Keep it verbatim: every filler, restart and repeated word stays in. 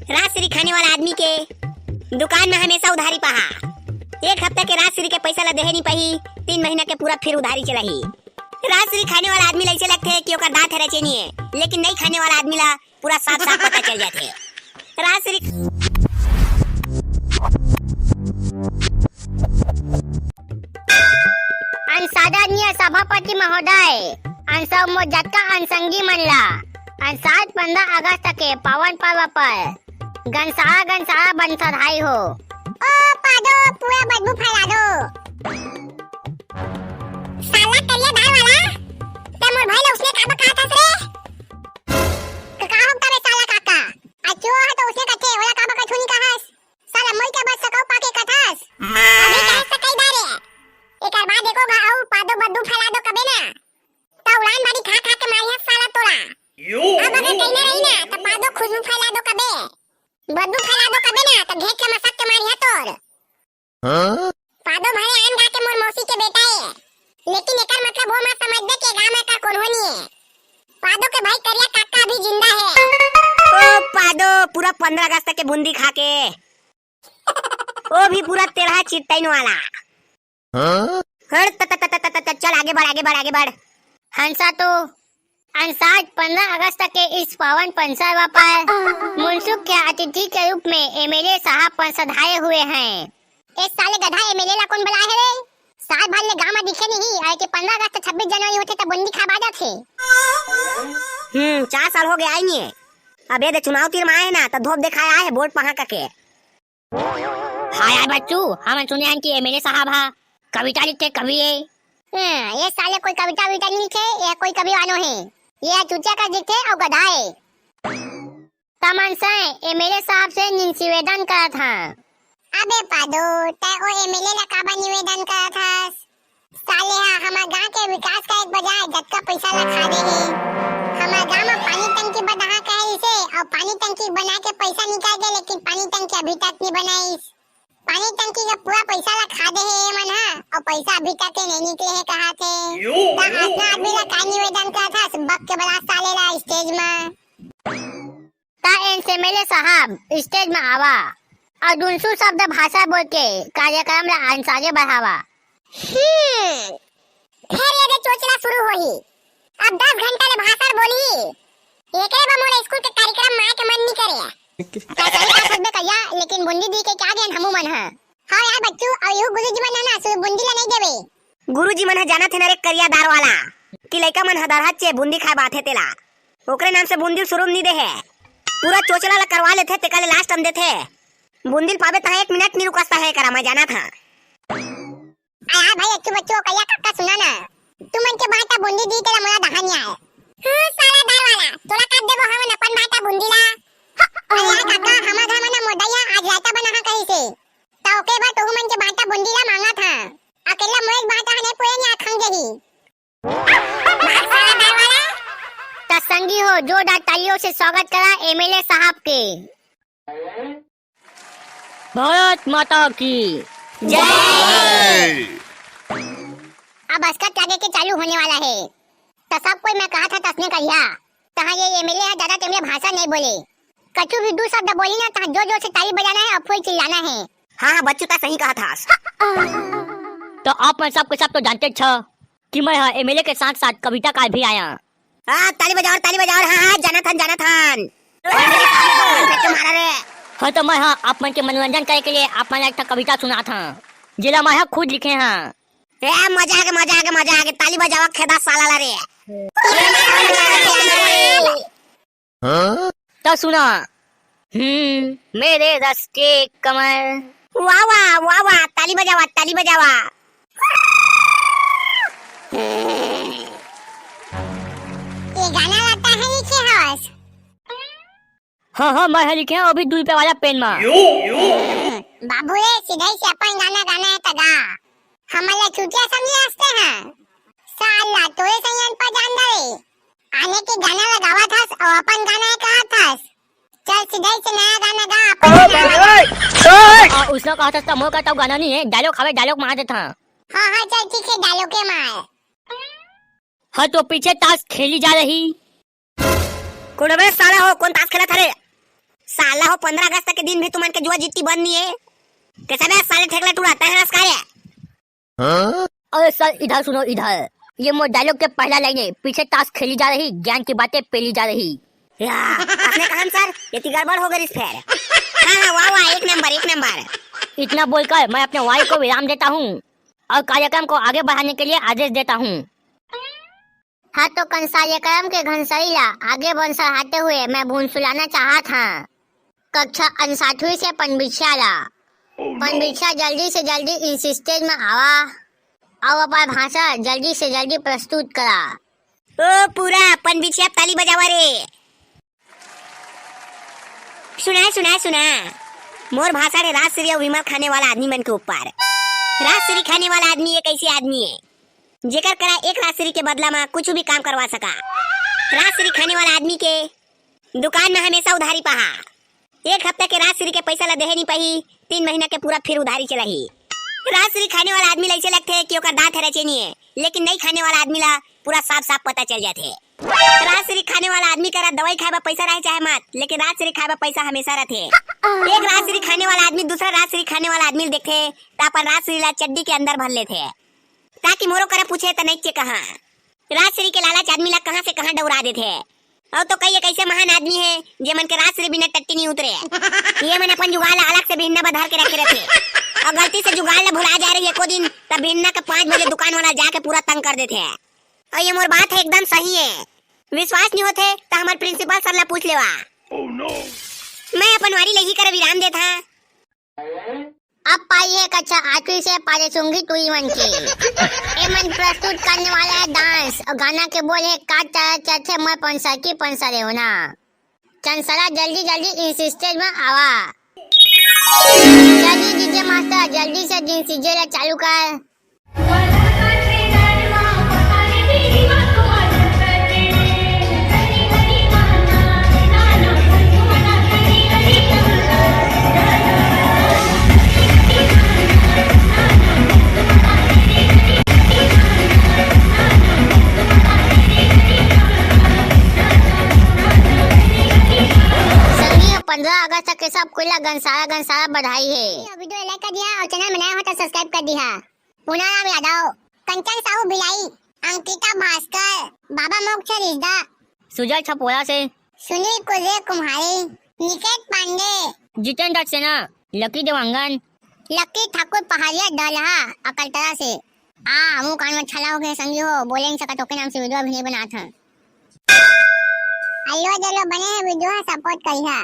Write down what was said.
राजश्री खाने वाला आदमी के दुकान में हमेशा उधारी पहा। एक हफ्ता के राजश्री के पैसा ला देहे नहीं पाही, तीन महीना के पूरा फिर उधारी चलाही। राजश्री खाने वाला आदमी ला ऐसे लगथे कि ओकर दांत हर चेनी है, लेकिन नहीं खाने वाला आदमी ला पूरा साफ साफ पता चल जाथे। राजश्री अंसादनीय सभापति महोदय, अंसौ मोर जतका अंसंगी मन ला, अंसाज पंद्रह अगस्त के पावन पर्व पर गनसारा गनसारा बन सधाई हो। ओ पादो, पूरा बदबू फैला दो। साला करिया दाढ़ वाला, ते मोर भाई ला उसने का बकात हस रे? का, का हो तबे साला काका? आ चोर ह तो उसने कथे, ओला का बकात हुनी कहस? साला मोई के बस सकौ पाके कथस। अभी कहे सकई दारे। एकर बाद एको घा अउ पादो बदबू फैला दो कबे ना। त उड़ान बाड़ी खा खा के मारिया साला तोला। अब अगर कहीं ना रही ना, त पादो खुशबू फैला दो कबे। बदबू फैला दो कबे ना, त घेंच के मसक के मारिया तोर। हाँ? पादो भले आन गा के मोर मौसी के बेटा ए, लेकिन एकर मतलब वो मत समझबे के गांव में एकर कोनो नहीं है। पादो के भाई करिया काका अभी जिंदा है। ओ पादो, पूरा पंद्रह अगस्त के बूंदी खा के, वो भी पूरा तेरह चिट्टाइन वाला। हाँ? हट, त, त, त, चल आगे बढ़, आगे बढ़, आगे बढ़। हंसा तो अंसाज पंद्रह अगस्त के इस पावन पंसरवा पर मनसुख के अतिथि के रूप में एमएलए साहब पर सधाए हुए हैं। ए साले गधा, एमएलए ला कौन बुलाए है रे? साल भर ले गांव में दिखे नहीं, अरे के पंद्रह अगस्त छब्बीस जनवरी होथे त बूंदी खा बाजत हे। हम्म, चार साल हो गए आई नहीं है। अब ये दे चुनाव तीर में आए है ना, त धोप दिखाए आए है वोट पहा के। हाय हाय बच्चू, हमन सुने हन कि एमएलए साहब हा कविता लिखथे, कवि ए। हाँ, ये साले कोई कविता विविता नहीं लिखे, ये कोई कवि वानो है। ये चुतिया का लिखथे अउ गधा है। तमन से एमएलए साहब से निवेदन करत हा। अबे पादो, तै ओ एमएलए ला काबर निवेदन करत हस? साले हा हमर गांव के विकास का एक बजाय जतका पैसा ला खा दे हे। हमर गांव में पानी टंकी बनाहा कहे रिसे, अउ पानी टंकी बना के पैसा निकाल दे, लेकिन पानी टंकी अभी तक नहीं बनाइस। पानी टंकी के पूरा पैसा ला खा दे हे ये मन हा, अउ पैसा अभी तक के नहीं निकले हे कहा थे। यो, त यो, अतना आदमी ला का निवेदन करत हस, बक के बला साले ला स्टेज में। त एमएलए साहब, स्टेज में आवा अउ दुनसू शब्द भाषा बोल के कार्यक्रम ला आगे बढ़ावा। हम्म, फेर ये दे चोचला शुरू होही। अब दस घंटा ले भाषण बोलही। एकरे बर मोला स्कूल के कार्यक्रम में आए के मन नहीं करे। त सही बात हकबे कहिया, लेकिन बूंदी दी के क्या देन हमू मन ह। हाँ यार बच्चू, अउ यहू गुरुजी मन ह ना, सिर्फ बूंदी ला नहीं देवे। गुरुजी मन ह जानत हे ना रे करिया दाढ़ वाला, कि लइका मन ह दरहत चे बूंदी खाए बाथे तेला। ओकरे नाम से बूंदी शुरू नहीं दे हे। पूरा चोचला ला करवा लेथे, तेकर ले लास्ट हम देथे। बूंदी ल पाबे तहाँ एक मिनट नहीं रुकस हे करा, मैं जानत हा। अरे हाँ भाई, अच्छू बच्चू, कहिया काका सुना ना, तुमन के बांटा बूंदी दी तेला मोला दहा नहीं आए। हाँ, साला दाढ़ वाला, तोला काट देबो हमन अपन बांटा बूंदी ला। अरे हाँ काका, हमर घर में ना मोर दाई हा आज रायता बनाहा कहिसे, त ओके बर तुहू मन के बांटा बूंदी ला मांगत हा। अकेला मोर बांटा हा नहीं पूरे नहीं आखंग जही। भाग साला दाढ़ वाला। त संगी हो, जोरदार तालियों से स्वागत करा एमएलए साहब के। भारत माता की जय। अब असकट लागे के चालू होने वाला है, त सब कोई मैं कहा था तसने करिया। तहाँ ये एमएलए है, ज्यादा टाइम ले भाषण नहीं बोले, कछु भी दो शब्द बोली ना, तहाँ जोर जोर से ताली बजाना है और फुल चिल्लाना है। हाँ हाँ बच्चू, ता सही कहा था। तो आप मन सब के सब तो जानते छ कि मैं हा एमएलए के साथ साथ कविताकार भी आया। हाँ, ताली बजाओ, ताली बजाओ, हाँ हाँ, जाना थन, जाना थन। फेंक के मारा रे। हाँ, तो मैं हा आप मन के मनोरंजन करे के लिए आप मन ला एक ठा कविता सुनात हा, जेला मैं हा खुद लिखे हा। ए, मजा आगे, मजा आगे, मजा आगे, ताली बजावा खेदा साला ला रे। हाँ? तो सुना, हम्म, मेरे रस के कमर। वाह वाह वाह वाह, ताली बजावा, ताली बजावा। ये गाना ला तैं लिखे हस? हाँ हाँ, मैं हा लिखे हूँ, अभी दू रुपया वाला पेन मा। बाबू रे, सीधे से अपन गाना गाना है त गा। हमन ला चूतिया समझे हस तैं हा? साला तोरे सही अनपढ़ जान दे। आने के गाना ला गावत हस अउ अपन गाना है कहत हस। चल सीधे से नया गाना गा, अपन गाना गा। आ, उसने कहा था, मोर का तो गाना नहीं है, डायलॉग खावे, डायलॉग मार देता। हाँ हाँ, चल ठीक है, डायलॉग के मार। हाँ, तो पीछे ताश खेली जा रही। कोन बे साला हो, कोन ताश खेलत हरे? साला हो, पंद्रह अगस्त के दिन भी तुमन के जुआ जित्ती बंद नहीं है। कैसा बे साले ठेकला टूरा, तय हंस का रे? अरे सर, इधर सुनो, इधर। ये मोर डायलॉग के पहला लाइन है, पीछे ताश खेली जा रही, ज्ञान की बातें पेली जा रही। या, आपने कहा सर, ये तो गड़बड़ हो गई इस फेर। हाँ, हाँ, वाह, वाह, एक नंबर, एक नंबर। इतना बोलकर मैं अपने वाणी को विराम देता हूँ और कार्यक्रम को आगे बढ़ाने के लिए आदेश देता हूँ। हाँ, तो कंसायकरम के घनसरी ला आगे बढ़ाते हुए मैं भुनसुलाना चाहत हाँ कक्षा अनसाठवीं से पनबिछिया ला। पनबिछिया, जल्दी से जल्दी इस स्टेज में आवा और अपन भाषा जल्दी से जल्दी प्रस्तुत करा। ओ पूरा पनबिछिया ताली बजावा रे। सुना, सुना, सुना। मोर भाषण है राजश्री अउ विमल खाने वाला आदमी मन के ऊपर। राजश्री खाने वाला आदमी एक ऐसे आदमी है, जेकर करा एक राजश्री के बदला में कुछ भी काम करवा सका। राजश्री खाने वाला आदमी के दुकान में हमेशा उधारी पहा। एक हफ्ता के राजश्री के पैसा ला देहे नहीं पाही, तीन महीना के पूरा फिर उधारी चलाही। राजश्री खाने वाला आदमी ला ऐसे लगथे कि ओकर दांत हर रचे नहीं है, लेकिन नहीं खाने वाला आदमी ला पूरा साफ साफ पता चल जाथे। राजश्री खाने वाला आदमी करा दवाई खाए बर पैसा रहे चाहे मत, लेकिन राजश्री खाए बर पैसा हमेशा रहथे। एक राजश्री खाने वाला आदमी दूसरा राजश्री खाने वाला आदमी ला देखथे, त अपन राजश्री ला चड्डी के अंदर भर लेथे, ताकि मोरो करा पूछे त नहीं के कहा। राजश्री के लालच आदमी ला कहाँ से कहाँ डौरा देथे। अउ तो कई एक ऐसे महान आदमी है, जेमन के राजश्री बिना टट्टी नहीं उतरे। ये मन अपन जुगाड़ ला अलग से बिहन्ना बधार के रखे रहथे। अउ गलती से जुगाड़ ला भुला जा रही एको दिन, तब बिहन्ना के पाँच बजे दुकान वाला जाके पूरा तंग कर देथे। अउ ये मोर बात है, एकदम सही है। विश्वास नहीं होथे, त हमर प्रिंसिपल सर ला पूछ लेवा। मैं अपन वारी ले ही कर विराम देत हाँ। अब पाई है कक्षा आठवीं से पारे सूंघी टूई मन के। ए मन प्रस्तुत करने वाला है डांस और गाना के बोल है, "काट चला चलथे मैं पंसर की पंसरे होना। चंसरा जल्दी जल्दी इस स्टेज में आवा।" चलिए डीजे मास्टर, जल्दी से दिन सीजे ला चालू कर। संगी हो, पंद्रह अगस्त के सब कोई ला गनसारा गनसारा बधाई है। वीडियो like कर दिया और चैनल में नया हो तो सब्सक्राइब कर दिया। पूनाराम यादव, कंचन साहू भिलाई, अंकिता भास्कर, बाबा मोक्ष रिजदा, सुजल छपोरा से, सुनील कुर्रे कुम्हारी, निकेत पांडे, जितेंद्र सेना, लकी देवांगन, लकी ठाकुर पहाड़िया डलहा अकलतरा से। आ, हमू कान में छाला हो गए संगी हो, बोले नहीं सकत, ओके नाम से वीडियो भी नहीं बनात हन। अल्लो जल्लो बने है वीडियो, सपोर्ट करिहा।